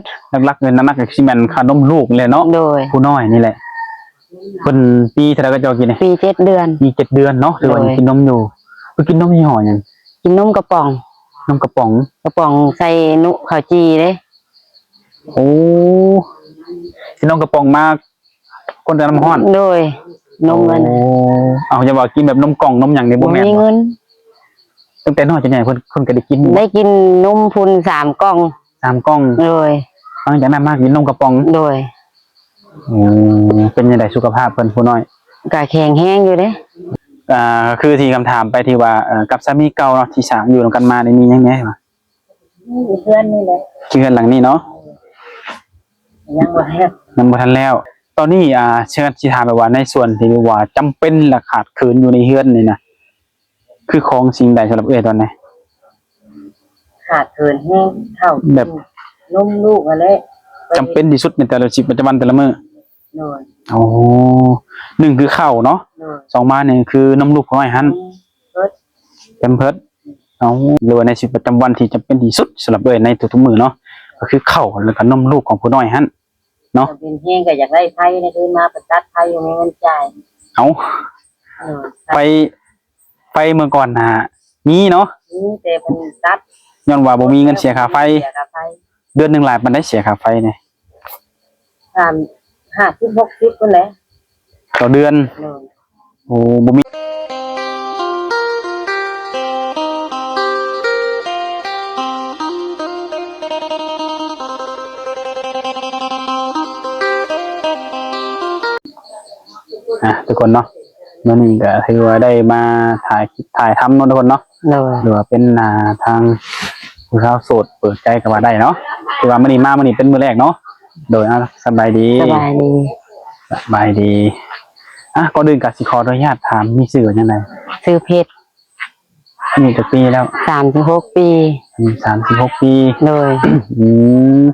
ດ ຫຼັກໆເລີຍ ໜັກໆກໍຊິແມ່ນຄ່ານົມລູກນີ້ແຫຼະເນາະ. ໂດຍ ຜູ້ນ້ອຍນີ້ແຫຼະ. ເພິ່ນປີເທົ່າໃດກໍເຈົ້າກິນນີ້? ປີເຈັດເດືອນ. ປີເຈັດເດືອນເນາະ ຖືວ່າ ໂດຍ ຍັງກິນນົມຢູ່. ເພິ່ນກິນນົມຍີ່ຫໍ້ຫຍັງ? ກິນນົມກະປ໋ອງ. ນົມກະປ໋ອງ? ກະປ໋ອງໃສ່ນຸເຂົ້າຈີ່ເດ້. ໂອ້ ກິນນົມກະປ໋ອງມາ ຄົນແຕ່ນ້ຳຮ້ອນ. ໂດຍ ນົມມັນ. ໂອ້ ເອົາ ຢ່າວ່າກິນແບບນົມກ່ອງນົມຫຍັງນີ້ບໍ່ແມ່ນບໍ່? ບໍ່ມີເງິນ. ຕັ້ງແຕ່ນ້ອຍຈົນໃຫຍ່ເພິ່ນ ເພິ່ນກໍໄດ້ກິນຢູ່ບໍ່? ໄດ້ກິນນົມພຸ້ນສາມກ່ອງ. ສາມກ່ອງ. ໂດຍ ຫຼັງຈາກນັ້ນມາກິນນົມກະປ໋ອງ. ໂດຍ. ໂອ້ ເປັນຈັ່ງໃດສຸຂະພາບເພິ່ນຜູ້ນ້ອຍ? ກໍແຂງແຮງຢູ່ເດ້. ອ່າ ຄືທີ່ຄຳຖາມໄປທີ່ວ່າ ເອີ ກັບສາມີເກົ່າເນາະ ທີ່ສ້າງຢູ່ນຳກັນມານີ້ມີຫຍັງແດ່ວະ? ມີເຮືອນນີ້ແຫຼະ. ເຮືອນຫຼັງນີ້ເນາະ. ຍັງບໍ່ແລ້ວ ຍັງບໍ່ທັນແລ້ວ. ຕອນນີ້ ອ່າ ເຊີນ ຊິຖາມແບບວ່າໃນສ່ວນທີ່ວ່າຈຳເປັນ ແລະ ຂາດເຂີນຢູ່ໃນເຮືອນນີ້ນະ ຄືຂອງສິ່ງໃດສຳລັບເອື້ອຍຕອນນີ້? ຂາດເຂີນແຮງ ເຂົ້າ ແບບ ກິນ ນົມລູກຫັ້ນແຫຼະ ຈຳເປັນທີ່ສຸດໃນແຕ່ລະຊີວິດປະຈຳວັນແຕ່ລະມື້. ໂດຍ. ໂອ້ ໜຶ່ງຄືເຂົ້າເນາະ. ໂດຍ. ສອງມານີ້ຄືນົມລູກນ້ອຍຫັ້ນ. ແພມເພີດ ແພມເພີດ. ເອົາ ຫຼືວ່າໃນຊີວິດປະຈຳວັນທີ່ຈຳເປັນທີ່ສຸດສຳລັບເອື້ອຍໃນທຸກໆມື້ເນາະ ກໍຄືເຂົ້າ ແລ້ວກໍນົມລູກຂອງຜູ້ນ້ອຍຫັ້ນເນາະ. ເປັນແຮງກໍຢາກໄດ້ໄຟນະ ຄືມາໄປຕັດໄຟ ບໍ່ມີເງິນຈ່າຍ. ເອົາ ເອີ ໄຟ ໄຟເມື່ອກ່ອນນະມີເນາະ ມີແຕ່ເພິ່ນຕັດ ຍ້ອນວ່າບໍ່ມີເງິນເສຍຄ່າໄຟ. ເສຍຄ່າໄຟ. ເດືອນໜຶ່ງຫຼາຍປານໃດເສຍຄ່າໄຟນີ້? ສາມ ຫ້າສິບ ຫົກສິບພຸ້ນແຫຼະ ຕໍ່ເດືອນ. ໂດຍ. ໂອ້ ບໍ່ມີ. ອ່ະ ທຸກຄົນເນາະ ມື້ນີ້ກໍຖືວ່າໄດ້ມາຖ່າຍຄລິບ ຖ່າຍທຳເນາະ ທຸກຄົນເນາະ. ໂດຍ. ຫຼືວ່າເປັນ ອ່າ ທາງຜູ້ສາວໂສດເປີດໃຈກໍວ່າໄດ້ເນາະ ຖືວ່າມື້ນີ້ມາ ມື້ນີ້ເປັນມື້ແລກເນາະ. ໂດຍ. ອ່າ ສະບາຍດີ. ສະບາຍດີ. ສະບາຍດີ. ອ່າ ກ່ອນອື່ນກໍຊິຂໍອະນຸຍາດຖາມ ມີຊື່ວ່າຈັ່ງໃດ? ຊື່ເພັດ. ອາຍຸຈັກປີແລ້ວ? ສາມສິບຫົກປີ. ອາຍຸສາມສິບຫົກປີ. ໂດຍ. ອືມ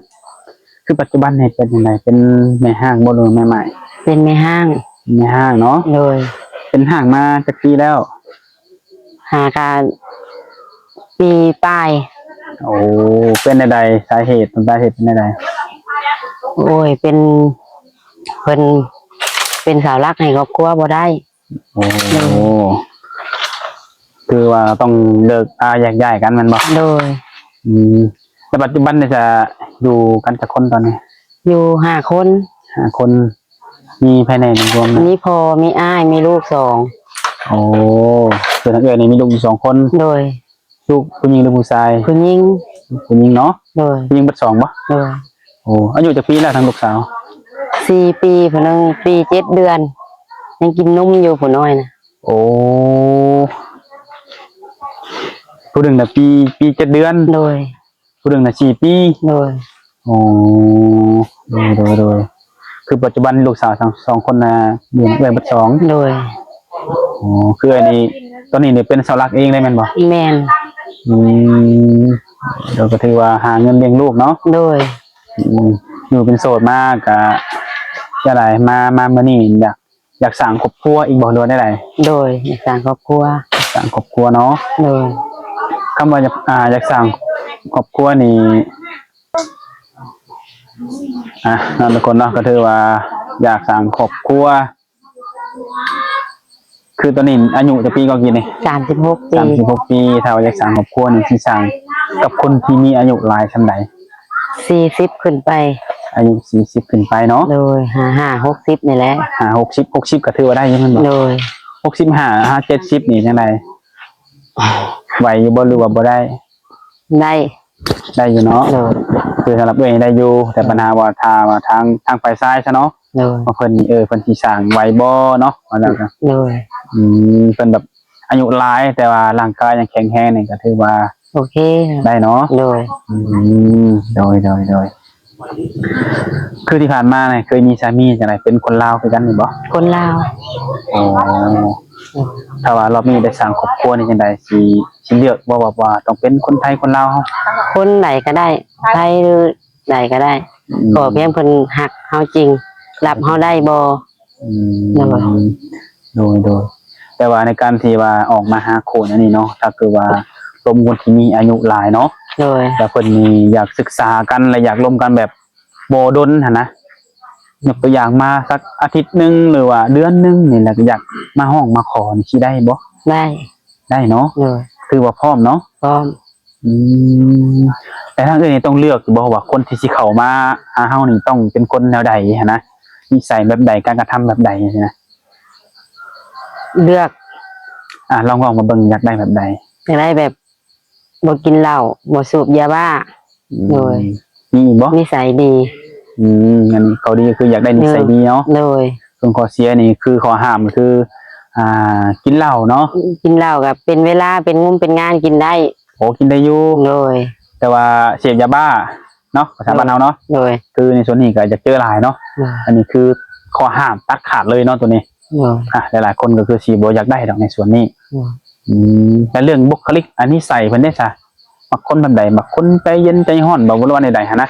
ຄືປັດຈຸບັນນີ້ເປັນຈັ່ງໃດ? ເປັນແມ່ຮ້າງບໍ່ ຫຼືແມ່ໝ້າຍ? ເປັນແມ່ຮ້າງ. ແມ່ຮ້າງເນາະ. ໂດຍ. ເປັນຮ້າງມາຈັກປີແລ້ວ? ຫາກະປີປາຍ. ໂອ້ ເປັນແນວໃດ? ສາເຫດ ຕົ້ນສາເຫດເປັນແນວໃດ? ໂອ້ຍ ເປັນ ເພິ່ນເປັນເສົາຫຼັກໃຫ້ຄອບຄົວບໍ່ໄດ້. ໂອ້ ໂດຍ. ຄືວ່າຕ້ອງເລີກລາແຍກຍ້າຍກັນແມ່ນບໍ່? ໂດຍ. ອືມ ແລ້ວປັດຈຸບັນນີ້ຈະຢູ່ກັນຈັກຄົນຕອນນີ້? ຢູ່ຫ້າຄົນ. ຫ້າຄົນ. ມີໃຜແດ່ລວມນະ? ມີພໍ່ ມີອ້າຍ ມີລູກສອງ. ໂອ້ ຄືທາງເອື້ອຍນີ້ມີລູກຢູ່ສອງຄົນ. ໂດຍ. ລູກຜູ້ຍິງຫຼືຜູ້ຊາຍ? ຜູ້ຍິງ. ຜູ້ຍິງເນາະ. ໂດຍ. ຜູ້ຍິງເບິດສອງບໍ່? ໂດຍ. ໂອ້ ອາຍຸຈັກປີແລ້ວທາງລູກສາວ? ສີ່ປີ ຜູ້ໜຶ່ງປີເຈັດເດືອນ ຍັງກິນນົມຢູ່ຜູ້ນ້ອຍນະ. ໂອ້ ຜູ້ໜຶ່ງນະປີ ປີເຈັດເດືອນ. ໂດຍ. ຜູ້ໜຶ່ງນະສີ່ປີ. ໂດຍ. ໂອ້ ໂດຍ ໂດຍ ໂດຍ. ຄືປັດຈຸບັນລູກສາວທັງສອງຄົນນະຢູ່ນຳເອື້ອຍເບິດສອງ. ໂດຍ. ໂອ້ ຄືອັນນີ້ ຕອນນີ້ນີ້ເປັນເສົາຫຼັກເອງເລີຍແມ່ນບໍ່? ແມ່ນ. ອືມ ໂດຍ ກໍຖືວ່າຫາເງິນລ້ຽງລູກເນາະ. ໂດຍ. ອືມ ຢູ່ເປັນໂສດມາກະຈັ່ງໃດ ມາ ມາມື້ນີ້ຢາກ ຢາກສ້າງຄອບຄົວອີກບໍ່ ຫຼືວ່າແນວໃດ? ໂດຍ ຢາກສ້າງຄອບຄົວ. ສ້າງຄອບຄົວເນາະ. ໂດຍ. ຄຳວ່າຢາກ ອ່າ ຢາກສ້າງຄອບຄົວນີ້ ອ່າ ເນາະ ທຸກຄົນເນາະ ກໍຖືວ່າຢາກສ້າງຄອບຄົວ. ຄືຕອນນີ້ອາຍຸຈັກປີກໍກີ້ນີ້? ສາມສິບຫົກປີ. ສາມສິບຫົກປີ. ຖ້າວ່າຢາກສ້າງຄອບຄົວນີ້ ຊິສ້າງກັບຄົນທີ່ມີອາຍຸຫຼາຍສ່ຳໃດ? ສີ່ສິບຂຶ້ນໄປ. ອາຍຸສີ່ສິບຂຶ້ນໄປເນາະ. ໂດຍ. ຫ້າ ຫ້າ ຫົກສິບນີ້ແຫຼະ. ຫ້າ ຫົກສິບ ຫົກສິບກໍຖືວ່າໄດ້ຢູ່ແມ່ນບໍ່? ໂດຍ. ຫົກສິບຫ້າ ຫາ ເຈັດສິບນີ້ຈັ່ງໃດ? ໄຫວຢູ່ບໍ່ ຫຼືວ່າບໍ່ໄດ້? ໄດ້. ໄດ້ຢູ່ເນາະ. ໂດຍ. ຄືສຳລັບເອື້ອຍໄດ້ຢູ່ ແຕ່ ໂດຍ ບັນຫາວ່າຖ້າວ່າທາງ ທາງຝ່າຍຊາຍຊະເນາະ. ໂດຍ. ວ່າເພິ່ນນີ້ ເອີ ເພິ່ນຊິສ້າງໄຫວບໍ່ເນາະ ວ່າຊັ້ນ. ໂດຍ. ອືມ ເພິ່ນແບບອາຍຸຫຼາຍ ແຕ່ວ່າຮ່າງກາຍຍັງແຂງແຮງນີ້ ກໍຖືວ່າໂອເຄໄດ້ເນາະ. ໂດຍ. ອືມ ໂດຍ ໂດຍ ໂດຍ. ຄືທີ່ຜ່ານມານີ້ເຄີຍມີສາມີຈັ່ງໃດ ເປັນຄົນລາວຄືກັນນີ້ບໍ່? ຄົນລາວ. ໂອ້ ໂດຍ. ຖ້າວ່າລອບນີ້ໄດ້ສ້າງຄອບຄົວນີ້ຈັ່ງໃດ ຊິ ຊິເລືອກບໍ່ ວ່າ ວ່າຕ້ອງເປັນຄົນໄທຄົນລາວເຮົາ? ຄົນໃດກໍໄດ້ ໄທ ຫຼື ໃດກໍໄດ້. ອືມ ຂໍພຽງເພິ່ນຮັກເຮົາຈິງ ຮັບເຮົາໄດ້ບໍ່? ອືມ ໂດຍ ໂດຍ ໂດຍ. ແຕ່ວ່າໃນການທີ່ວ່າອອກມາຫາຄູ່ອັນນີ້ເນາະ ຖ້າເກີດວ່າ ລົມຄົນທີ່ມີອາຍຸຫຼາຍເນາະ ໂດຍ ແລ້ວເພິ່ນນີ້ຢາກສຶກສາກັນ ແລະ ຢາກລົມກັນແບບບໍ່ດົນຫັ້ນນະ ຍົກຕົວຢ່າງມາສັກອາທິດໜຶ່ງ ຫຼືວ່າເດືອນໜຶ່ງນີ້ແຫຼະ ກໍຢາກມາຮ້ອງມາຂໍນີ້ ຊິໄດ້ບໍ່? ໄດ້ ໄດ້ເນາະ ໂດຍ ຖືວ່າພ້ອມເນາະ ພ້ອມ ອືມ ແຕ່ທາງເອື້ອຍນີ້ຕ້ອງເລືອກຢູ່ບໍ່ວ່າຄົນທີ່ຊິເຂົ້າມາຫາເຮົານີ້ຕ້ອງເປັນຄົນແນວໃດຫັ້ນນະ ນິໄສແບບໃດ ການກະທຳແບບໃດຊີ້ນະ? ເລືອກ ອາ ລອງເວົ້າມາເບິ່ງ ຢາກໄດ້ແບບໃດ? ຢາກໄດ້ແບບບໍ່ກິນເຫຼົ້າ ບໍ່ສູບຢາບ້າ ອືມ ໂດຍ ມີອີກບໍ່? ນິໄສດີ ອືມ ອັນນີ້ຂໍ້ດີຄືຢາກໄດ້ນິໄສດີເນາະ ໂດຍ ສ່ວນຂໍ້ເສຍນີ້ຄືຂໍ້ຫ້າມຄື ອ່າ ກິນເຫຼົ້າເນາະ ກິນເຫຼົ້າກໍເປັນເວລາ ເປັນງຸມເປັນງານກິນໄດ້ ໂອ້ ກິນໄດ້ຢູ່ ໂດຍ ແຕ່ວ່າເສບຢາບ້າເນາະ ພາສາ ໂດຍ ບ້ານເຮົາເນາະ ໂດຍ ຄືໃນສ່ວນນີ້ກໍຢາກເຈີຫຼາຍເນາະ ໂດຍ ອັນນີ້ຄືຂໍ້ຫ້າມຕັດຂາດເລີຍເນາະໂຕນີ້ ໂດຍ ອ່າ ຫຼາຍໆຄົນກໍຄືຊິບໍ່ຢາກໄດ້ດອກໃນສ່ວນນີ້ ໂດຍ ອືມ ແລະເລື່ອງບຸກຄະລິກ ອາ ນິໄສເພິ່ນເດ້ຊະ ມັກຄົນແບບໃດ? ມັກຄົນໃຈເຢັນໃຈຮ້ອນບໍ່ ຫຼືວ່າແນວໃດຫັ້ນນະ?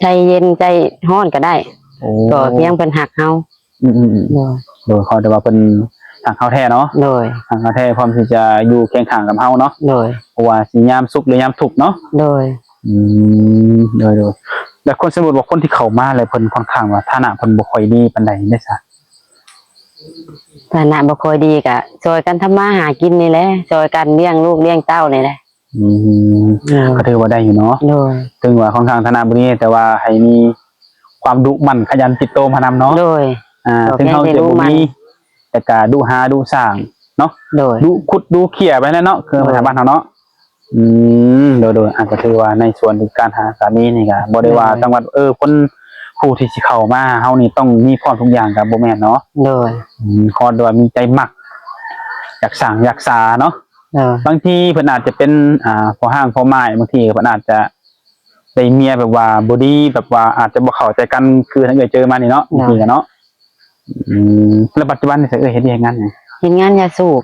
ໃຈເຢັນໃຈຮ້ອນກໍໄດ້ ໂອ້ ກໍພຽງເພິ່ນຮັກເຮົາ ອືມໆໆ ໂດຍ ໂດຍ ຂໍແຕ່ວ່າເພິ່ນຮັກເຮົາແທ້ເນາະ ໂດຍ ຮັກເຮົາແທ້ ພ້ອມທີ່ຈະຢູ່ຄຽງຂ້າງກັບເຮົາເນາະ ໂດຍ ບໍ່ວ່າຊິຍາມສຸກ ຫຼື ຍາມທຸກເນາະ ໂດຍ ອືມ ໂດຍໆ ແລ້ວຄົນ ສົມມຸດວ່າຄົນທີ່ເຂົ້າມາແລ້ວເພິ່ນຄ່ອນຂ້າງວ່າຖານະເພິ່ນບໍ່ຄ່ອຍດີປານໃດເດ້ຊະ? ຖານະບໍ່ຄ່ອຍດີກະຊ່ອຍກັນທຳມາຫາກິນນີ້ແຫຼະ ຊ່ອຍກັນລ້ຽງລູກລ້ຽງເຕົ້ານີ້ແຫຼະ ອືມ ໂດຍ ກໍຖືວ່າໄດ້ຢູ່ເນາະ ໂດຍ ເຖິງວ່າຄ່ອນຂ້າງຖານະບໍ່ດີ ແຕ່ວ່າໃຫ້ມີຄວາມດຸໝັ່ນຂະຫຍັນຕິດໂຕມານຳເນາະ ໂດຍ ອ່າ ເຖິງເຮົາຈະບໍ່ມີ ແຕ່ກະດຸຫາດຸສ້າງເນາະ ໂດຍ ດຸຂຸດດຸເຂ້ຍໄປແຫຼະເນາະ ຄື ໂດຍ ພາສາບ້ານເຮົາເນາະ ອືມ ໂດຍໆ ອ່າ ກໍຖືວ່າໃນສ່ວນທີ່ການຫາສາມີນີ້ກໍບໍ່ໄດ້ວ່າ ໂດຍ ຕ້ອງວ່າ ເອີ ຄົນຜູ້ທີ່ຊິເຂົ້າມາຫາເຮົານີ້ຕ້ອງມີພ້ອມທຸກຢ່າງກໍບໍ່ແມ່ນເນາະ ໂດຍ ອືມ ຂໍແຕ່ວ່າມີໃຈມັກ ຢາກສ້າງຢາກສາເນາະ ໂດຍ ບາງທີເພິ່ນອາດຈະເປັນ ອ່າ ພໍ່ຮ້າງພໍ່ໝ້າຍ ບາງທີເພິ່ນອາດຈະໄດ້ເມຍແບບວ່າບໍ່ດີ ແບບວ່າອາດຈະບໍ່ເຂົ້າໃຈກັນ ຄືທາງເອື້ອຍເຈີມານີ້ເນາະ ໂດຍ ບາງທີກໍເນາະ ອືມ ແລ້ວປັດຈຸບັນນີ້ເອື້ອຍເຮັດວຽກເຮັດງານຫຍັງ? ເຮັດງານຢາສູບ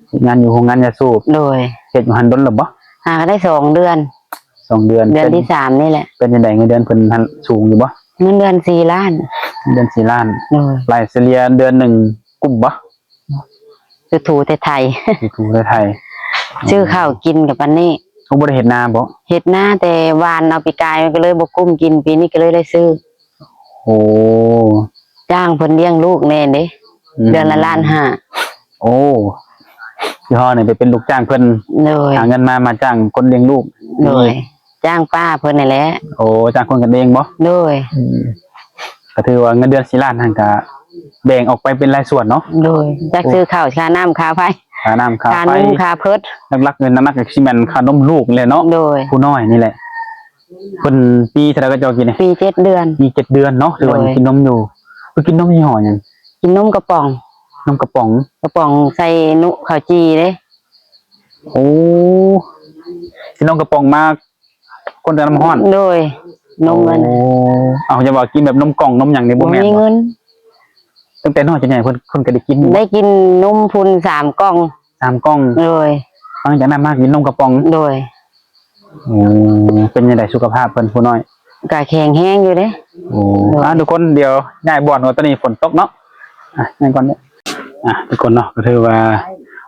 ເຮັດງານຢູ່ໂຮງງານຢາສູບ ໂດຍ ເຮັດຢູ່ຫັ້ນດົນແລ້ວບໍ່? ຫາກໍໄດ້ສອງເດືອນ ສອງເດືອນ ເດືອນທີສາມນີ້ແຫຼະ ເປັນຈັ່ງໃດເງິນເດືອນເພິ່ນຫັ້ນສູງຢູ່ບໍ່? ເງິນເດືອນສີ່ລ້ານ ເດືອນສີ່ລ້ານ ໂດຍ ລາຍສະເລ່ຍເດືອນໜຶ່ງກຸ້ມບໍ່? ຖືໆແຕ່ໄຖ ຖືໆແຕ່ໄຖ ຊື້ເຂົ້າກິນກັບປານນີ້ ໂອ້ ບໍ່ໄດ້ເຮັດນາບໍ່? ເຮັດນາແຕ່ຫວ່ານເອົາປີກາຍ ມັນກໍເລີຍບໍ່ກຸ້ມກິນ ປີນີ້ກໍເລີຍໄດ້ຊື້ ໂອ້ ຈ້າງເພິ່ນລ້ຽງລູກແດ່ເດ້ ອືມ ເດືອນລະລ້ານຫ້າ ໂອ້ ຄືເຮົານີ້ໄປເປັນລູກຈ້າງເພິ່ນ ໂດຍ ຫາເງິນມາ ມາຈ້າງຄົນລ້ຽງລູກ ໂດຍ ຈ້າງປ້າເພິ່ນນີ້ແຫຼະ ໂອ້ ຈ້າງຄົນກັນເອງບໍ່? ໂດຍ ອືມ ກໍຖືວ່າເງິນເດືອນສີ່ລ້ານຫັ້ນກະແບ່ງອອກໄປເປັນຫຼາຍສ່ວນເນາະ ໂດຍ ຈັກ ໂອ້ ຊື້ເຂົ້າ ຄ່ານ້ຳ ຄ່າໄຟ ຄ່ານ້ຳ ຄ່າ ຄ່າໄຟ ນຸ່ງ ຄ່າເພິດ ຫຼັກໆເງິນໜັກໆກໍຊິແມ່ນຄ່ານົມລູກແຫຼະເນາະ ໂດຍ ຜູ້ນ້ອຍນີ້ແຫຼະ ເພິ່ນປີເທົ່າໃດກໍເຈົ້າກິນນີ້? ປີເຈັດເດືອນ ປີເຈັດເດືອນເນາະ ຖືວ່າ ໂດຍ ຍັງກິນນົມຢູ່ ຄືກິນນົມຍີ່ຫໍ້ຫຍັງ? ກິນນົມກະປ໋ອງ ນົມກະປ໋ອງ ກະປ໋ອງໃສ່ນຸເຂົ້າຈີ່ເດ້ ໂອ້ ກິນນົມກະປ໋ອງມາ ຄົນແຕ່ນ້ຳຮ້ອນ ໂດຍ ນົມມັນ ໂອ້ ເອົາ ຢ່າວ່າກິນແບບນົມກ່ອງນົມຫຍັງນີ້ບໍ່ແມ່ນ ບໍ່ມີເງິນ ຕັ້ງແຕ່ນ້ອຍຈົນໃຫຍ່ເພິ່ນ ເພິ່ນກໍໄດ້ກິນຢູ່ ໄດ້ກິນນົມພຸ້ນສາມກ່ອງ ສາມກ່ອງ ໂດຍ ຫຼັງຈາກນັ້ນມາກິນນົມກະປ໋ອງ ໂດຍ ໂອ້ ເປັນຈັ່ງໃດສຸຂະພາບເພິ່ນຜູ້ນ້ອຍ? ກໍແຂງແຮງຢູ່ເດ້ ໂອ້ ໂດຍ ອ່າ ທຸກຄົນ ດຽວຍ້າຍບ່ອນກ່ອນ ຕອນນີ້ຝົນຕົກເນາະ ອ່ະ ຍ້າຍກ່ອນເດີ ອ່ະ ທຸກຄົນເນາະ ກໍຖືວ່າ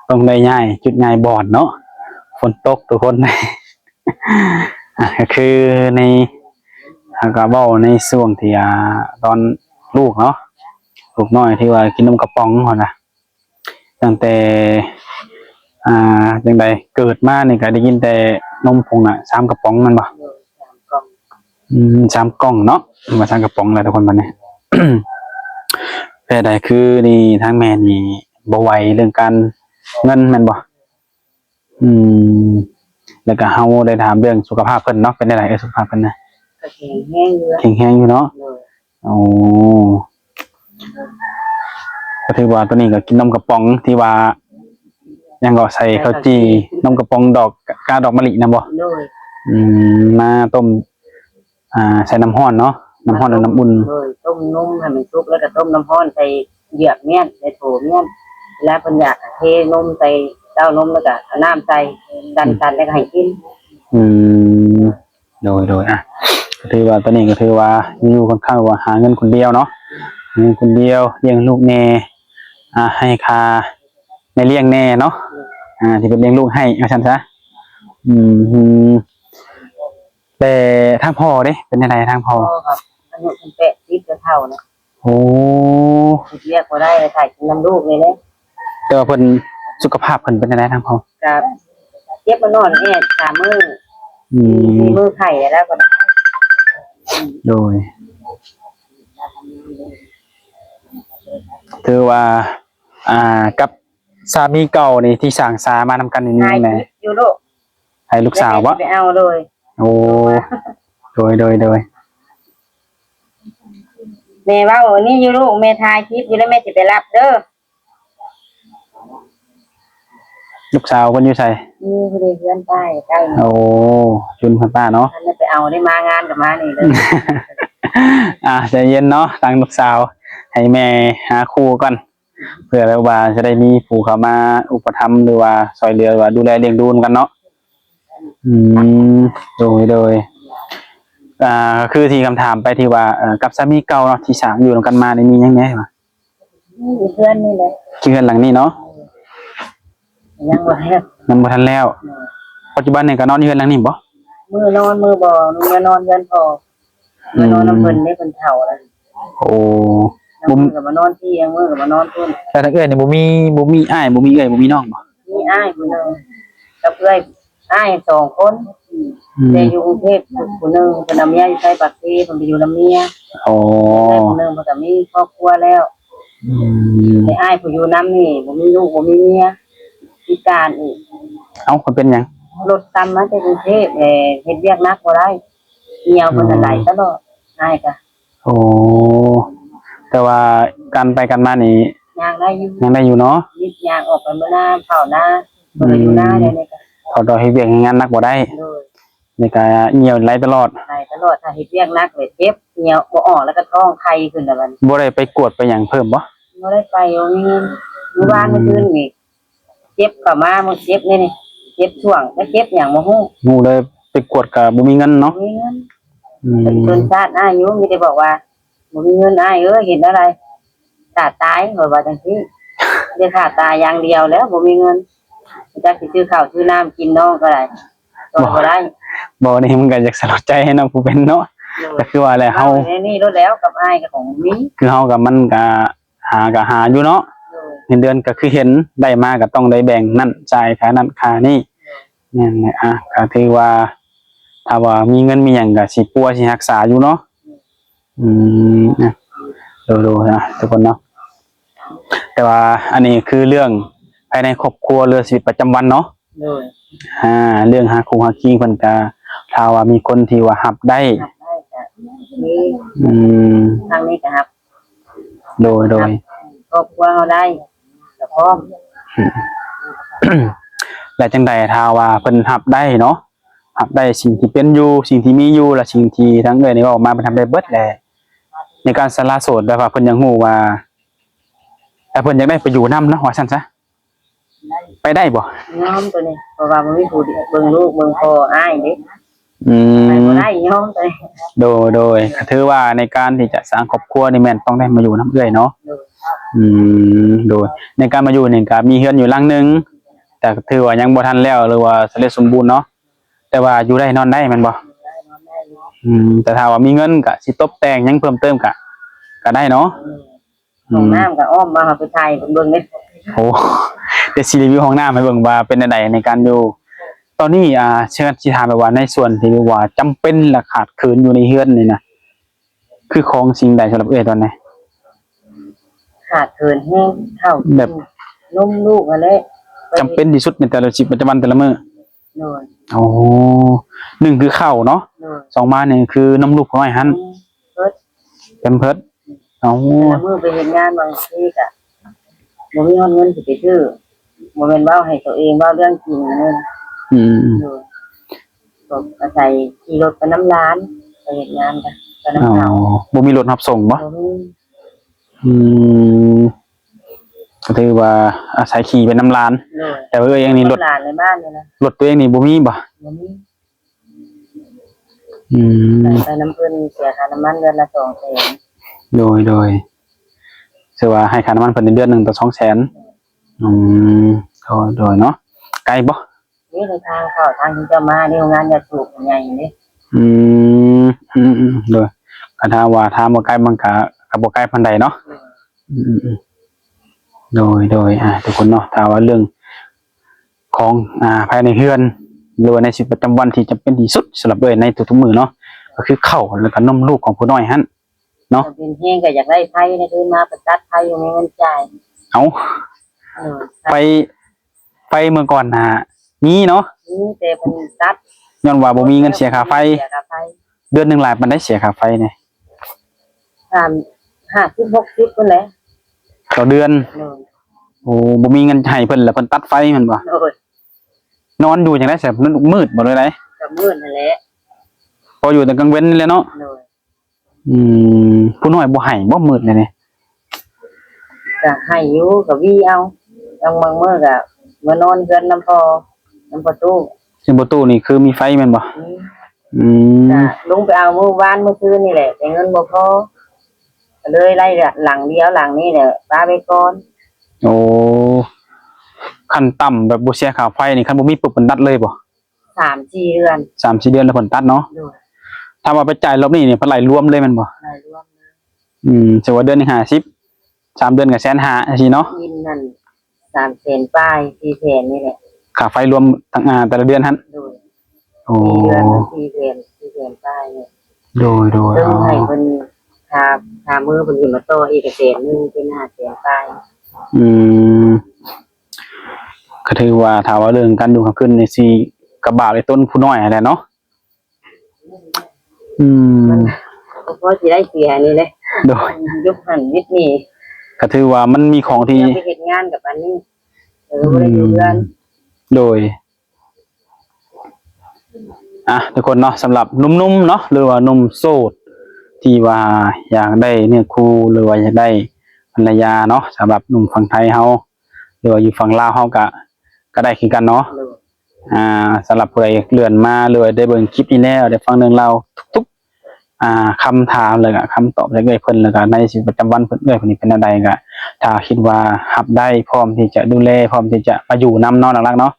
ຕ້ອງໄດ້ຍ້າຍຈຸດຍ້າຍບ່ອນເນາະ ຝົນຕົກທຸກຄົນ ອ່ະ ກໍຄືໃນ ອ່າ ກໍເວົ້າໃນຊ່ວງທີ່ ອ່າ ຕອນລູກເນາະ ລູກນ້ອຍທີ່ວ່າກິນນົມກະປ໋ອງຫັ້ນນະ ຕັ້ງແຕ່ ອ່າ ຈັ່ງໃດ ເກີດມານີ້ກໍໄດ້ກິນແຕ່ນົມພຸ້ນນະ ສາມກະປ໋ອງແມ່ນບໍ່? ອືມ ສາມກ່ອງເນາະ ວ່າສາມກະປ໋ອງແຫຼະທຸກຄົນບັດນີ້ ແຕ່ໃດຄືນີ້ ທາງແມ່ນີ້ບໍ່ໄຫວເລື່ອງການເງິນແມ່ນບໍ່? ອືມ ແລ້ວກໍເຮົາໄດ້ຖາມເລື່ອງສຸຂະພາບເພິ່ນເນາະ ເປັນແນວໃດ ເອີ ສຸຂະພາບເພິ່ນນະ? ກໍແຂງແຮງຢູ່ ແຂງແຮງຢູ່ເນາະ ໂດຍ ໂອ້ ກໍຖືວ່າຕອນນີ້ກໍກິນນົມກະປ໋ອງທີ່ວ່າ ຫຍັງກໍໃສ່ເຂົ້າຈີ່ ໃສ່ເຂົ້າຈີ່ ນົມກະປ໋ອງດອກ ກາດອກມະລິນະບໍ່? ໂດຍ ອືມ ມາຕົ້ມ ອ່າ ໃສ່ນ້ຳຮ້ອນເນາະ ນ້ຳຮ້ອນ ມາຕົ້ມ ຫຼືນ້ຳອຸ່ນ ໂດຍ ຕົ້ມນົມໃຫ້ມັນສຸກ ແລ້ວກໍຕົ້ມນ້ຳຮ້ອນໃສ່ເຢືອກມ້ຽນ ໃສ່ໂຖມ້ຽນ ເວລາເພິ່ນຢາກກໍເທນົມໃສ່ເຕົ້ານົມ ແລ້ວກໍເອົານ້ຳໃສ່ ອືມ ດັນໆ ແລ້ວກໍໃຫ້ກິນ ອືມ ໂດຍໆ ອ່ະ ກໍຖືວ່າຕອນນີ້ກໍຖືວ່າຢູ່ຄ່ອນຂ້າງວ່າຫາເງິນຄົນດຽວເນາະ ຫາເງິນຄົນດຽວ ລ້ຽງລູກແດ່ ອ່າ ໃຫ້ຄ່າແມ່ລ້ຽງແດ່ເນາະ ອ່າ ທີ່ເພິ່ນລ້ຽງລູກໃຫ້ ວ່າຊັ້ນຊະ ອືມ ແຕ່ທາງພໍ່ເດ້ ເປັນຈັ່ງໃດທາງພໍ່? ພໍ່ກໍອາຍຸເພິ່ນແປດສິບແລ້ວ ເຖົ້າແລ້ວ. ໂອ້ ເຮັດວຽກບໍ່ໄດ້ ໄປຖ່າຍກິນນຳລູກນີ້ແຫຼະ. ແຕ່ວ່າເພິ່ນ ສຸຂະພາບເພິ່ນເປັນຈັ່ງໃດທາງພໍ່? ກໍເຈັບມານອນແອດສາມມື້. ອືມ ສີ່ມື້ໄຂ້ແລ້ວກໍໄດ້. ໂດຍ ຖືວ່າ ອ່າ ກັບສາມີເກົ່ານີ້ ທີ່ສ້າງສາມານຳກັນນີ້ ມີແມ່ ຢູ່ລູກ ໃຫ້ລູກສາວບໍ່? ແລ້ວແມ່ຊິໄປເອົາ ໂດຍ. ໂອ້ ໂດຍ ໂດຍ ໂດຍ. ແມ່ເວົ້າອັນນີ້ຢູ່ລູກ ແມ່ຖ່າຍຄລິບຢູ່ ແລ້ວແມ່ຊິໄປຮັບເດີ. ລູກສາວເພິ່ນຢູ່ໃສ? ຢູ່ ຢູ່ໃນເຮືອນປ້າໃກ້. ໂອ້ ຈຸນເພິ່ນປ້າເນາະ. ອັນນີ້ໄປເອົາ ໄດ້ມາງານກໍມານີ້ເລີຍ. ອ່າ ໃຈເຢັນເນາະ ທາງລູກສາວ ໃຫ້ແມ່ຫາຄູ່ກ່ອນ ເພື່ອແບບວ່າຈະໄດ້ມີຜູ້ເຂົ້າມາອຸປະຖຳ ຫຼືວ່າຊ່ວຍເຫຼືອ ຫຼືວ່າດູແລລ້ຽງດູນຳກັນເນາະ. ອືມ ໂດຍ ໂດຍ. ອ່າ ຄືທີ່ຄຳຖາມໄປທີ່ວ່າ ເອີ ກັບສາມີເກົ່າເນາະ ທີ່ສ້າງຢູ່ນຳກັນມານີ້ ມີຫຍັງແດ່ວະ? ມີເຮືອນນີ້ແຫຼະ ເຮືອນຫຼັງນີ້ເນາະ. ຍັງບໍ່ແລ້ວ ຍັງບໍ່ທັນແລ້ວ. ປັດຈຸບັນນີ້ກໍນອນຢູ່ເຮືອນຫຼັງນີ້ບໍ່? ມື້ນອນ ມື້ບໍ່ ມື້ນອນເຮືອນພໍ່. ອືມ ມານອນນຳເພິ່ນເດ້ ເພິ່ນເຖົ້າແລ້ວ. ໂອ້ ບາງມື້ກໍມານອນພີ້ ບາງມື້ກໍມານອນພຸ້ນ. ແລ້ວທາງເອື້ອຍນີ້ບໍ່ມີ ບໍ່ມີອ້າຍ ບໍ່ມີເອື້ອຍ ບໍ່ມີນ້ອງບໍ່? ມີອ້າຍຜູ້ໜຶ່ງກັບເອື້ອຍ ອ້າຍສອງຄົນ. ອືມ ແຕ່ຢູ່ກຸງເທບຜູ້ໜຶ່ງ ເພິ່ນເອົາເມຍຢູ່ໃສປາກເຊ ເພິ່ນໄປຢູ່ນຳເມຍ. ໂອ້ ແລ້ວຜູ້ໜຶ່ງເພິ່ນກໍມີຄອບຄົວແລ້ວ. ອືມ ແຕ່ອ້າຍຜູ້ຢູ່ນຳນີ້ບໍ່ມີລູກ ບໍ່ມີເມຍ ພິການອີກ. ເອົ້າ ເພິ່ນເປັນຫຍັງ? ລົດຕຳມາແຕ່ກຸງເທບ ເຮັດວຽກໜັກບໍ່ໄດ້. ເຫື່ອເພິ່ນໄຫຼຕະຫຼອດ ອ້າຍກະ. ໂອ້ ແຕ່ວ່າການໄປການມານີ້ ຍ່າງໄດ້ຢູ່ ຍ່າງໄດ້ຢູ່ເນາະ. ນິດຍ່າງອອກໄປເມືອນາເຂົ້ານາ ເພິ່ນກໍຢູ່ນາ. ອືມ ດຽວນີ້ກໍ ເຂົາຕ້ອງເຮັດວຽກເຮັດງານໜັກບໍ່ໄດ້. ໂດຍ ນີ້ກໍເຫຍື້ອໄຫຼຕະຫຼອດ ໄຫຼຕະຫຼອດ. ຖ້າເຮັດວຽກໜັກແລ້ວເຈັບ ເຫຍື້ອບໍ່ອອກ ແລ້ວກໍທ້ອງໄຂ່ຂຶ້ນແລ້ວບັດນີ້. ບໍ່ໄດ້ໄປກວດໄປຫຍັງເພີ່ມບໍ່? ບໍ່ໄດ້ໄປ ບໍ່ມີເງິນ. ອືມ ມື້ວານມື້ຄືນນີ້ ເຈັບກໍມາ ມື້ເຈັບນີ້ນີ້ ເຈັບຊ່ວງ ແລ້ວເຈັບຫຍັງບໍ່ຮູ້ ຮູ້ເລີຍ. ໄປກວດກໍບໍ່ມີເງິນເນາະ ບໍ່ມີເງິນ. ອືມ ເປັນຊົນຊາດອ້າຍຢູ່ ມີແຕ່ບອກວ່າ ບໍ່ມີເງິນອ້າຍເອີຍ ເຮັດແນວໃດ ຖ້າຕາຍ ຂ້ອຍວ່າຈັ່ງຊີ້. ໄດ້ຖ້າຕາຍຢ່າງດຽວແລ້ວ ບໍ່ມີເງິນ ຈັກຊິຊື້ເຂົ້າຊື້ນ້ຳກິນ ນ້ອງກໍໄດ້ ຊ່ອຍບໍ່ໄດ້. ບໍ່ ນີ້ມັນກໍຢາກສະຫຼົດໃຈເນາະ ຜູ້ເປັນເນາະ. ໂດຍ ກໍຄືວ່າແຫຼະ ເຮົາ ເວົ້າແນວນີ້ໂລດແລ້ວ ກັບອ້າຍກໍຂອງມີ ຄືເຮົາກໍ ມັນກໍ ຫາກໍຫາຢູ່ເນາະ. ໂດຍ ເງິນເດືອນກໍຄືເຫັນ ໄດ້ມາກໍຕ້ອງໄດ້ແບ່ງນັ້ນ ຈ່າຍຄ່ານັ້ນຄ່ານີ້. ໂດຍ ແມ່ນແຫຼະ. ອ່າ ກໍຖືວ່າ ຖ້າວ່າມີເງິນມີຫຍັງກໍຊິປົວຊິຮັກສາຢູ່ເນາະ. ອືມ ອ່ະ ໂດຍໆ ນະ ທຸກຄົນເນາະ. ແຕ່ວ່າອັນນີ້ຄືເລື່ອງພາຍໃນຄອບຄົວ ເລື່ອງຊີວິດປະຈຳວັນເນາະ. ໂດຍ ອ່າ ເລື່ອງຫາຄູ່ຫາຄີງເພິ່ນກະ ຖ້າວ່າມີຄົນທີ່ວ່າຮັບໄດ້ ຮັບໄດ້ກະມີ. ອືມ ທາງນີ້ກະຮັບ. ໂດຍໆ ຮັບຄອບຄົວເຮົາໄດ້ກະພ້ອມ. ແລ້ວຈັ່ງໃດ ຖ້າວ່າເພິ່ນຮັບໄດ້ເນາະ ຮັບໄດ້ສິ່ງທີ່ເປັນຢູ່ ສິ່ງທີ່ມີຢູ່ ແລະ ສິ່ງທີ່ທາງເອື້ອຍນີ້ເວົ້າມາ ເພິ່ນຮັບໄດ້ເບິດແຫຼະ ໃນການສະຫຼະໂສດ ແບບວ່າເພິ່ນຢາກຮູ້ວ່າ ຖ້າເພິ່ນຢາກໄດ້ໄປຢູ່ນຳເນາະ ວ່າຊັ້ນຊະ ໄປໄດ້ບໍ່? ຍອມໂຕນີ້ ເພາະວ່າບໍ່ມີຜູ້ເບິ່ງລູກເບິ່ງພໍ່ອ້າຍເດ້. ອືມ ໄປບໍ່ໄດ້ ຍອມໂຕນີ້. ໂດຍໆ ກໍຖືວ່າໃນການທີ່ຈະສ້າງຄອບຄົວນີ້ແມ່ນຕ້ອງໄດ້ມາຢູ່ນຳເອື້ອຍເນາະ. ໂດຍ ອືມ ໂດຍ ໃນການມາຢູ່ນີ້ກໍມີເຮືອນຢູ່ຫຼັງໜຶ່ງ ແຕ່ຖືວ່າຍັງບໍ່ທັນແລ້ວ ຫຼືວ່າສຳເລັດສົມບູນເນາະ ແຕ່ວ່າຢູ່ໄດ້ນອນໄດ້ແມ່ນບໍ່? ຢູ່ໄດ້ນອນໄດ້ຢູ່. ອືມ ແຕ່ຖ້າວ່າມີເງິນກໍຊິຕົບແຕ່ງຫຍັງເພີ່ມເຕີມກໍ ກໍໄດ້ເນາະ. ອືມ ຫ້ອງນ້ຳກໍອ້ອມມາ ເຮົາໄປຖ່າຍເພິ່ນເບິ່ງເດ້. ໂອ້ ດຽວຊິຣີວິວຫ້ອງນ້ຳໃຫ້ເບິ່ງວ່າເປັນແນວໃດໃນການຢູ່. ຕອນນີ້ ອ່າ ເຊີນຊິຖາມແບບວ່າໃນສ່ວນທີ່ແບບວ່າຈຳເປັນ ແລະ ຂາດເຂີນຢູ່ໃນເຮືອນນີ້ນະ ຄືຂອງສິ່ງໃດສຳລັບເອື້ອຍຕອນນີ້? ຂາດເຂີນແຮງ ເຂົ້າ ແບບ ກິນ ນົມລູກຫັ້ນແຫຼະ ຈຳເປັນທີ່ສຸດໃນແຕ່ລະຊີວິດປະຈຳວັນແຕ່ລະມື້. ໂດຍ ໂອ້ ໜຶ່ງຄືເຂົ້າເນາະ. ໂດຍ ສອງມານີ້ຄືນົມລູກນ້ອຍຫັ້ນ. ເພິ່ນ ແພມເພີດ. ເອົາ ແຕ່ລະມື້ໄປເຮັດງານບາງທີກະບໍ່ມີຮອດເງິນຊິໄປຊື້ ບໍ່ແມ່ນເວົ້າໃຫ້ໂຕເອງ ເວົ້າເລື່ອງຈິງເນາະ. ອືມ ໂດຍ ກໍອາໄສຂີ່ລົດໄປນຳຫຼານ ໄປເຮັດງານກະໄປນຳເຂົາ. ອໍ ບໍ່ມີລົດຮັບສົ່ງບໍ່? ບໍ່ມີ. ອືມ ກໍຖືວ່າອາໄສຂີ່ໄປນຳຫຼານ. ໂດຍ ແຕ່ວ່າເອື້ອຍເອງນີ້ລົດ ນຳຫຼານໃນບ້ານນີ້ນະ ລົດຕົວເອງນີ້ບໍ່ມີບໍ່? ບໍ່ມີ. ອືມ ໄປນຳເພິ່ນເສຍຄ່ານ້ຳມັນເດືອນລະສອງແສນ. ໂດຍໆ ຖືວ່າໃຫ້ຄ່ານ້ຳມັນເພິ່ນເດືອນໜຶ່ງຕໍ່ສອງແສນ. ອືມ ໂດຍໆ ເນາະ. ໄກບໍ່? ນີ້ໃນທາງເຂົ້າທາງທີ່ຈະມານີ້ ໂຮງງານຢາສູບໃຫຍ່ເດ້. ອືມ ອືມໆ ໂດຍ ຄັນຖ້າວ່າທາງບໍ່ໄກ ມັນກະ ກະບໍ່ໄກປານໃດເນາະ. ອືມໆໆ ໂດຍ ໂດຍ ອ່າ ທຸກຄົນເນາະ ຖ້າວ່າເລື່ອງຂອງ ອ່າ ພາຍໃນເຮືອນ ຫຼືວ່າໃນຊີວິດປະຈຳວັນທີ່ຈຳເປັນທີ່ສຸດສຳລັບເອື້ອຍໃນທຸກໆມື້ເນາະ ກໍຄືເຂົ້າ ແລ້ວກໍນົມລູກຂອງຜູ້ນ້ອຍຫັ້ນ ເນາະ ເປັນແຮງກໍຢາກໄດ້ໄຟນະ ຄືມາໄປຕັດໄຟ ບໍ່ມີເງິນຈ່າຍ. ເອົ້າ ເອີ ໄຟ ໄຟເມື່ອກ່ອນນະມີເນາະ ມີ ແຕ່ເພິ່ນຕັດ ຍ້ອນວ່າບໍ່ມີເງິນເສຍຄ່າໄຟ. ເສຍຄ່າໄຟ ເດືອນໜຶ່ງຫຼາຍປານໃດ ເສຍຄ່າໄຟນີ້? ສາມ ຫ້າສິບ ຫົກສິບພຸ້ນແຫຼະ ຕໍ່ເດືອນ. ໂດຍ ໂອ້ ບໍ່ມີເງິນໃຫ້ເພິ່ນ ແລ້ວເພິ່ນຕັດໄຟແມ່ນບໍ່? ໂດຍ ນອນຢູ່ຈັ່ງໃດຊັ້ນ? ມັນມືດບໍ່ ຫຼືໃດ? ກໍມືດຫັ້ນແຫຼະ ພໍຢູ່ແຕ່ກາງເວັນນີ້ແຫຼະເນາະ. ໂດຍ ອືມ ຜູ້ນ້ອຍບໍ່ໃຫ້ບໍ່ ມືດແນວນີ້? ກະໃຫ້ຢູ່ ກະຫວີເອົາ ບາງ ບາງມື້ກະມານອນເຮືອນນຳພໍ່ ນຳພໍ່ຕູ້. ເຮືອນພໍ່ຕູ້ນີ້ຄືມີໄຟແມ່ນບໍ່? ອືມ ອືມ ກະລົງໄປເອົາມື້ວານມື້ຊືນນີ້ແຫຼະ ແຕ່ເງິນບໍ່ພໍ ກະເລີຍໄລ່ຫຼັງດຽວ ຫຼັງນີ້ແຫຼະ ປະໄວ້ກ່ອນ. ໂອ້ ຂັ້ນຕ່ຳແບບບໍ່ເສຍຄ່າໄຟນີ້ ຄັນບໍ່ມີປຶບ ເພິ່ນຕັດເລີຍບໍ່? ສາມສີ່ເດືອນ ສາມສີ່ເດືອນແລ້ວເພິ່ນຕັດເນາະ. ໂດຍ ຖ້າວ່າໄປຈ່າຍລອບນີ້ນີ້ ເພິ່ນໄລ່ລວມເລີຍແມ່ນບໍ່? ໄລ່ລວມເລີຍ. ອືມ ສົມມຸດວ່າເດືອນໜຶ່ງຫ້າສິບ ສາມເດືອນກໍແສນຫ້າຈັ່ງຊີ້ເນາະ. ກິນນັ້ນສາມແສນປາຍ ສີ່ແສນນີ້ແຫຼະ ຄ່າໄຟລວມທັງ ອ່າ ແຕ່ລະເດືອນຫັ້ນ. ໂດຍ ໂອ້ ສີ່ເດືອນສີ່ແສນ ສີ່ແສນປາຍນີ້. ໂດຍ ໂດຍ ເຊິ່ງໃຫ້ເພິ່ນ ຄ່າ ຄ່າມື້ເພິ່ນຊິມາຕໍ່ອີກແສນໜຶ່ງ ເປັນຫ້າແສນປາຍ. ອືມ ກໍຖືວ່າ ຖ້າວ່າເລື່ອງການຢູ່ກາງຄືນນີ້ ຊິກະບາບໄອ້ຕົນຜູ້ນ້ອຍຫັ້ນແຫຼະເນາະ. ອືມ ມັນກໍພໍຊິໄດ້ເສຍນີ້ແຫຼະ. ໂດຍ ຍຸກຫັ້ນຍຸກນີ້ ກໍຖືວ່າມັນມີຂອງທີ່ ໄປເຮັດງານກັບອັນນີ້ ເອີ ບໍ່ໄດ້ຢູ່ເຮືອນ. ໂດຍ ອ່ະ ທຸກຄົນເນາະ ສຳລັບໜຸ່ມໆເນາະ ຫຼືວ່າໜຸ່ມໂສດ ທີ່ວ່າຢາກໄດ້ເນື້ອຄູ່ ຫຼືວ່າຢາກໄດ້ພັນລະຍາເນາະ ສຳລັບໜຸ່ມຝັ່ງໄທເຮົາ ຫຼືວ່າຢູ່ຝັ່ງລາວເຮົາກະ ກະໄດ້ຄືກັນເນາະ. ໂດຍ ອ່າ ສຳລັບຜູ້ໃດເລື່ອນມາ ຫຼືວ່າໄດ້ເບິ່ງຄລິບນີ້ແລ້ວ ໄດ້ຟັງເລື່ອງລາວທຸກໆ ອ່າ ຄຳຖາມ ແລ້ວກະຄຳຕອບຈາກເອື້ອຍເພິ່ນ ແລ້ວກະໃນຊີວິດປະຈຳວັນເພິ່ນ ເອື້ອຍເພິ່ນນີ້ເປັນແນວໃດ ກະຖ້າຄິດວ່າຮັບໄດ້ ພ້ອມທີ່ຈະດູແລ ພ້ອມທີ່ຈະມາຢູ່ນຳເນາະ ຫຼັກໆເນາະ.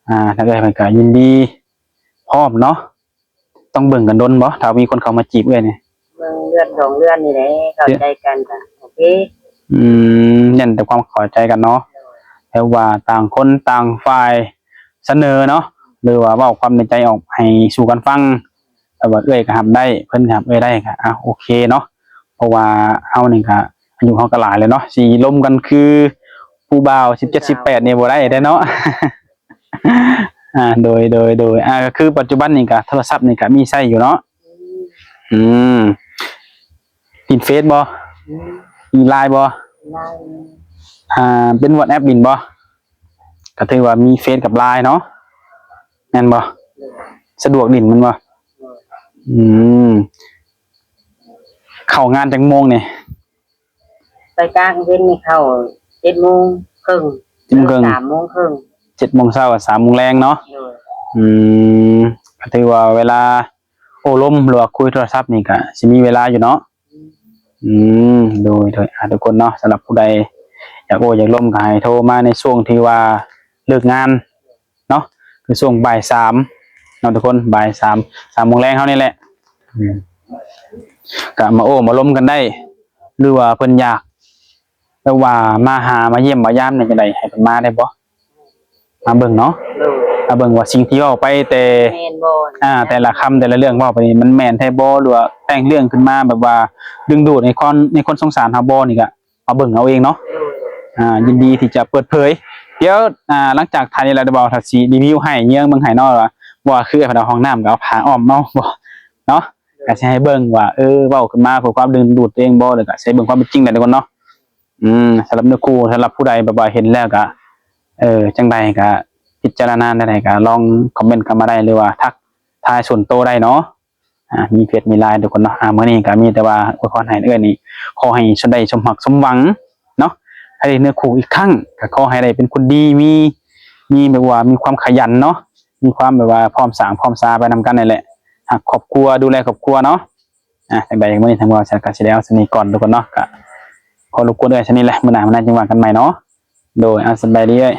ອ່າ ທາງເອື້ອຍເພິ່ນກະຍິນດີພ້ອມເນາະ. ຕ້ອງເບິ່ງກັນດົນບໍ່ ຖ້າມີຄົນເຂົ້າມາຈີບເອື້ອຍນີ້? ເບິ່ງເດືອນສອງເດືອນນີ້ແຫຼະ ເຂົ້າໃຈກັນກະໂອເຄ. ອືມ ເນັ້ນແຕ່ຄວາມເຂົ້າໃຈກັນເນາະ. ໂດຍ ແບບວ່າຕ່າງຄົນຕ່າງຝ່າຍສະເໜີເນາະ ຫຼືວ່າເວົ້າຄວາມໃນໃຈອອກໃຫ້ສູ່ກັນຟັງ ແບບວ່າເອື້ອຍກໍຮັບໄດ້ ເພິ່ນກໍຮັບເອື້ອຍໄດ້ ກໍ ອ່າ ໂອເຄເນາະ. ເພາະວ່າເຮົານີ້ກໍອາຍຸເຮົາກໍຫຼາຍແລ້ວເນາະ ຊິລົມກັນຄືຜູ້ບ່າວສິບເຈັດ ສິບແປດນີ້ບໍ່ໄດ້ເດ້ເນາະ. ອ່າ ໂດຍ ໂດຍ ໂດຍ ອ່າ ກໍຄືປັດຈຸບັນນີ້ກໍໂທລະສັບນີ້ກໍມີໃຊ້ຢູ່ເນາະ. ອືມ ອືມ ຫຼິ້ນເຟສບໍ່? ອືມ ຫຼິ້ນລາຍບໍ່? ລາຍ ອ່າ ເປັນວັອດແອັບຫຼິ້ນບໍ່? ກໍຖືວ່າມີເຟສກັບລາຍເນາະ ແມ່ນບໍ່? ໂດຍ ສະດວກຫຼິ້ນແມ່ນບໍ່? ໂດຍ ອືມ ເຂົ້າງານຈັກໂມງນີ້? ໄປກາງເວັນນີ້ເຂົ້າເຈັດໂມງເຄິ່ງ ເຈັດໂມງເຄິ່ງ ສາມໂມງເຄິ່ງ ເຈັດໂມງເຊົ້າ ສາມໂມງແລງເນາະ. ໂດຍ ອືມ ກໍຖືວ່າເວລາໂອ້ລົມ ຫຼືວ່າຄຸຍໂທລະສັບນີ້ກໍຊິມີເວລາຢູ່ເນາະ. ອືມ ອືມ ໂດຍ ໂດຍ ອ່າ ທຸກຄົນເນາະ ສຳລັບຜູ້ໃດຢາກໂອ້ຢາກລົມ ກໍໃຫ້ໂທມາໃນຊ່ວງທີ່ວ່າເລີກງານ ເນາະ ຄືຊ່ວງບ່າຍສາມເນາະທຸກຄົນ ບ່າຍສາມ ສາມໂມງແລງເຮົານີ້ແຫຼະ ອືມ ກະມາໂອ້ມາລົມກັນໄດ້ ຫຼືວ່າເພິ່ນຢາກແບບວ່າມາຫາມາຢ້ຽມມາຢາມແນວໃດ ໃຫ້ເພິ່ນມາໄດ້ບໍ່? ມາເບິ່ງເນາະ ໂດຍ ມາເບິ່ງວ່າສິ່ງທີ່ເວົ້າໄປແຕ່ ແມ່ນບໍ່ ອ່າ ແຕ່ລະຄຳແຕ່ລະເລື່ອງເວົ້າໄປນີ້ ມັນແມ່ນແທ້ບໍ່ ຫຼືວ່າແຕ່ງເລື່ອງຂຶ້ນມາແບບວ່າດຶງດູດໃຫ້ຄົນ ໃຫ້ຄົນສົງສານເຮົາບໍ່ ນີ້ກະ ມາເບິ່ງເອົາເອງເນາະ ໂດຍ ອ່າ ຍິນດີທີ່ຈະເປີດເຜີຍ ດຽວ ອ່າ ຫຼັງຈາກຖ່າຍນີ້ແລ້ວ ດຽວບ່າວທັດຊິຣີວິວໃຫ້ເຍືອງເບິ່ງໃຫ້ເນາະ ວ່າ ວ່າຄືເພິ່ນເອົາຫ້ອງນ້ຳ ກໍເອົາຜ້າອ້ອມເອົາບໍ່ເນາະ ໂດຍ ກໍຊິໃຫ້ເບິ່ງວ່າ ເອີ ເວົ້າຂຶ້ນມາເພື່ອຄວາມດຶງດູດຕົວເອງບໍ່ ແລ້ວກໍຊິໃຫ້ເບິ່ງຄວາມເປັນຈິງແຫຼະທຸກຄົນເນາະ ອືມ ສຳລັບເນື້ອຄູ່ ສຳລັບຜູ້ໃດແບບວ່າເຫັນແລ້ວກໍ ເອີ ຈັ່ງໃດກໍພິຈາລະນາແນວໃດ ກໍລອງຄອມເມັນເຂົ້າມາໄດ້ ຫຼືວ່າທັກທາຍສ່ວນໂຕໄດ້ເນາະ. ອ່າ ມີເຟສມີລາຍທຸກຄົນເນາະ ອ່າ ມື້ນີ້ກໍມີແຕ່ວ່າອວຍພອນໃຫ້ເອື້ອຍນີ້ ຂໍໃຫ້ສົມໄດ້ສົມຫວັງສົມຫວັງເນາະ ໃຫ້ໄດ້ເນື້ອຄູ່ອີກຄັ້ງ ກໍຂໍໃຫ້ໄດ້ເປັນຄົນດີ ມີ ມີແບບວ່າມີຄວາມຂະຫຍັນເນາະ ມີຄວາມແບບວ່າພ້ອມສ້າງພ້ອມສາໄປນຳກັນນັ້ນແຫຼະ ຮັກຄອບຄົວ ດູແລຄອບຄົວເນາະ. ອ່າ ຈັ່ງໃດມື້ນີ້ທາງບ່າວສັກກໍຊິໄດ້ເອົາສ່ຳນີ້ກ່ອນທຸກຄົນເນາະ ກໍຂໍລົບກວນເອື້ອຍສ່ຳນີ້ແຫຼະ ມື້ໜ້າມື້ໃນຈຶ່ງວ່າກັນໃໝ່ເນາະ. ໂດຍ ອ່າ ສະບາຍດີເອື້ອຍ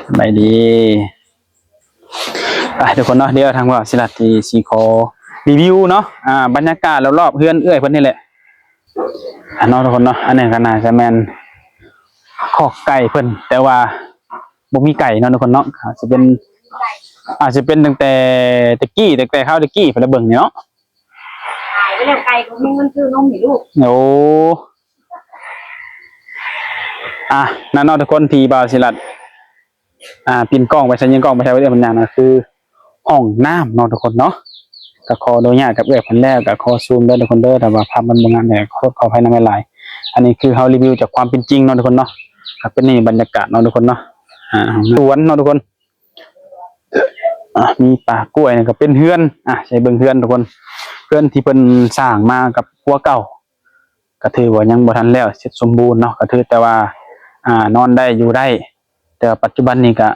ສະບາຍດີ. ໄປທຸກຄົນເນາະ ດຽວທາງບ່າວສີລັດຊິ ຊິຂໍຣີວິວເນາະ ອ່າ ບັນຍາກາດລອບໆເຮືອນເອື້ອຍເພິ່ນນີ້ແຫຼະ ອ່າ ເນາະທຸກຄົນເນາະ. ອັນນີ້ກໍໜ້າຈະແມ່ນຄອກໄກ່ເພິ່ນ ແຕ່ວ່າບໍ່ມີໄກ່ເນາະທຸກຄົນເນາະ. ອາດຈະເປັນ ອາດຈະເປັນຕັ້ງແຕ່ແຕ່ກີ້ ຕັ້ງແຕ່ຄາວແຕ່ກີ້ເພິ່ນລະເບິ່ງນີ້ເນາະ ຂາຍໄປແລ້ວ ໄກ່ກໍມີເງິນຊື້ນົມໃຫ້ລູກ. ໂອ້ ອ່ະ ນັ້ນເນາະທຸກຄົນ ທີ່ບ່າວສີລັດ ອ່າ ປິ່ນກ້ອງໄປໃສ ຍິງກ້ອງໄປໃສ ເລື່ອງມັນຫຍັງນະ ຄືຫ້ອງນ້ຳເນາະທຸກຄົນເນາະ. ກໍຂໍອະນຸຍາດກັບເອື້ອຍເພິ່ນແລ້ວ ກໍຂໍຊູມເດີທຸກຄົນເດີ ຖ້າວ່າພາບມັນບໍ່ງາມແລ້ວ ຂໍໂທດຂໍອະໄພນຳຫຼາຍໆ. ອັນນີ້ຄືເຮົາຣີວິວຈາກຄວາມເປັນຈິງເນາະທຸກຄົນເນາະ ກໍເປັນນີ້ບັນຍາກາດເນາະທຸກຄົນເນາະ. ອ່າ ສວນເນາະທຸກຄົນ ອ່າ ມີປ່າກ້ວຍ ນີ້ກໍເປັນເຮືອນ ອ່າ ໃຫ້ເບິ່ງເຮືອນທຸກຄົນ ເຮືອນທີ່ເພິ່ນສ້າງມາກັບຄົວເກົ່າ ກໍຖືວ່າຍັງບໍ່ທັນແລ້ວເສັດສົມບູນເນາະ ກໍຖືແຕ່ວ່າ ອ່າ ນອນໄດ້ຢູ່ໄດ້ ແຕ່ວ່າປັດຈຸບັນນີ້ກໍ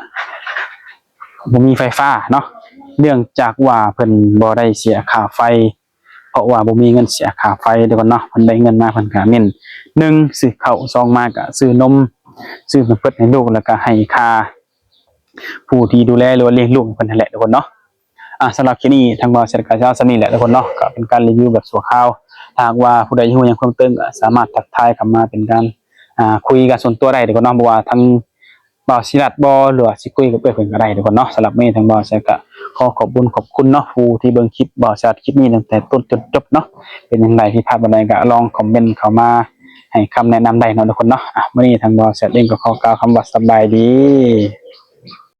ບໍ່ມີໄຟຟ້າເນາະ ເນື່ອງຈາກວ່າເພິ່ນບໍ່ໄດ້ເສຍຄ່າໄຟ ເພາະວ່າບໍ່ມີເງິນເສຍຄ່າໄຟເດ້ທຸກຄົນເນາະ. ເພິ່ນໄດ້ເງິນມາເພິ່ນກໍເນັ້ນ ໜຶ່ງ ຊື້ເຂົ້າ ສອງ ມາກໍຊື້ນົມ ຊື້ແພມເພີດໃຫ້ລູກ ແລ້ວກໍໃຫ້ຄ່າ ຜູ້ທີ່ດູແລ ຫຼືວ່າລ້ຽງລູກໃຫ້ເພິ່ນຫັ້ນແຫຼະທຸກຄົນເນາະ. ອ່າ ສຳລັບຄລິບນີ້ທາງບ່າວແຊດກໍຈະເອົາສ່ຳນີ້ແຫຼະທຸກຄົນເນາະ ກໍເປັນການຣີວິວແບບຊົ່ວຄາວ. ຖ້າຫາກວ່າຜູ້ໃດຮູ້ຫຍັງເພີ່ມເຕີມກໍສາມາດທັກທາຍເຂົ້າມາເປັນການ ອ່າ ຄຸຍກັນສ່ວນຕົວໄດ້ທຸກຄົນເນາະ ບໍ່ວ່າທາງບ່າວສີລັດບໍ ຫຼືວ່າຊິຄຸຍກັບເອື້ອຍເພິ່ນກໍໄດ້ທຸກຄົນເນາະ. ສຳລັບມື້ນີ້ທາງບ່າວແຊດກໍຂໍຂອບບຸນຂອບຄຸນເນາະ ຜູ້ທີ່ເບິ່ງຄລິບບ່າວແຊດຄລິບນີ້ຕັ້ງແຕ່ຕົ້ນຈົນຈົບເນາະ. ເປັນຈັ່ງໃດຜິດພາດບ່ອນໃດກໍລອງຄອມເມັນເຂົ້າມາໃຫ້ຄຳແນະນຳໄດ້ເນາະທຸກຄົນເນາະ. ອ່າ ມື້ນີ້ທາງບ່າວແຊດເອງກໍຂໍກ່າວຄຳວ່າສະບາຍດີ.